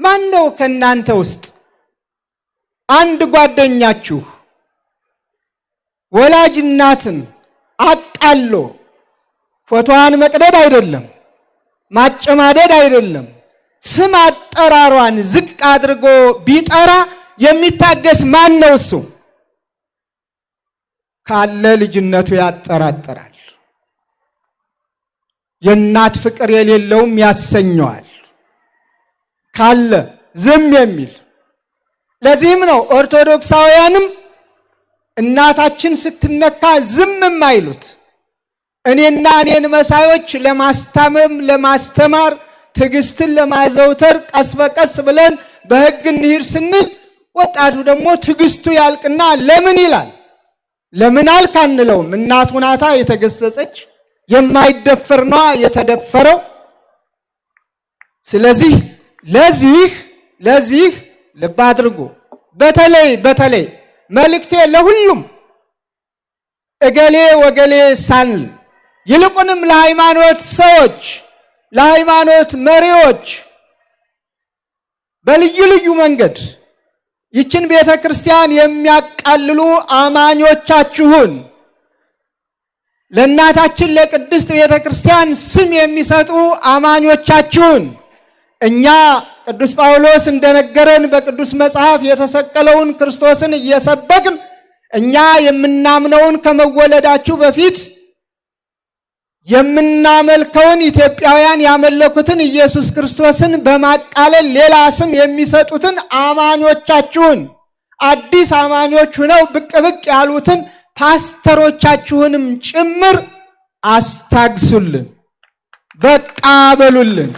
ማን ነው ከእናንተ ውስጥ አንድ ጓደኛችሁ ወላጅ እናትን አቃሎ፣ ፎቶዋን መቅደድ አይደለም፣ ማጨማደድ አይደለም፣ ስም አጠራሯን ዝቅ አድርጎ ቢጠራ የሚታገስ ማን ነው? እሱ ካለ ልጅነቱ ያጠራጥራል። የእናት ፍቅር የሌለውም ያሰኘዋል። ካለ ዝም የሚል። ለዚህም ነው ኦርቶዶክሳውያንም እናታችን ስትነካ ዝም የማይሉት። እኔና እኔን መሳዮች ለማስታመም፣ ለማስተማር፣ ትዕግስትን ለማዘውተር ቀስ በቀስ ብለን በሕግ እንሂድ ስንል ወጣቱ ደግሞ ትዕግስቱ ያልቅና ለምን ይላል። ለምን አልክ አንለውም። እናቱ ናታ የተገሰጸች፣ የማይደፈር ነዋ የተደፈረው። ስለዚህ ለዚህ ልብ አድርጉ። በተለይ በተለይ መልእክቴ ለሁሉም እገሌ ወገሌ ሳንል፣ ይልቁንም ለሃይማኖት ሰዎች፣ ለሃይማኖት መሪዎች፣ በልዩ ልዩ መንገድ ይችን ቤተ ክርስቲያን የሚያቃልሉ አማኞቻችሁን፣ ለእናታችን ለቅድስት ቤተ ክርስቲያን ስም የሚሰጡ አማኞቻችሁን፣ እኛ ቅዱስ ጳውሎስ እንደነገረን በቅዱስ መጽሐፍ የተሰቀለውን ክርስቶስን እየሰበክን፣ እኛ የምናምነውን ከመወለዳችሁ በፊት የምናመልከውን፣ ኢትዮጵያውያን ያመለኩትን ኢየሱስ ክርስቶስን በማቃለል ሌላ ስም የሚሰጡትን አማኞቻችሁን፣ አዲስ አማኞች ሁነው ብቅ ብቅ ያሉትን ፓስተሮቻችሁንም ጭምር አስታግሱልን፣ በቃ በሉልን።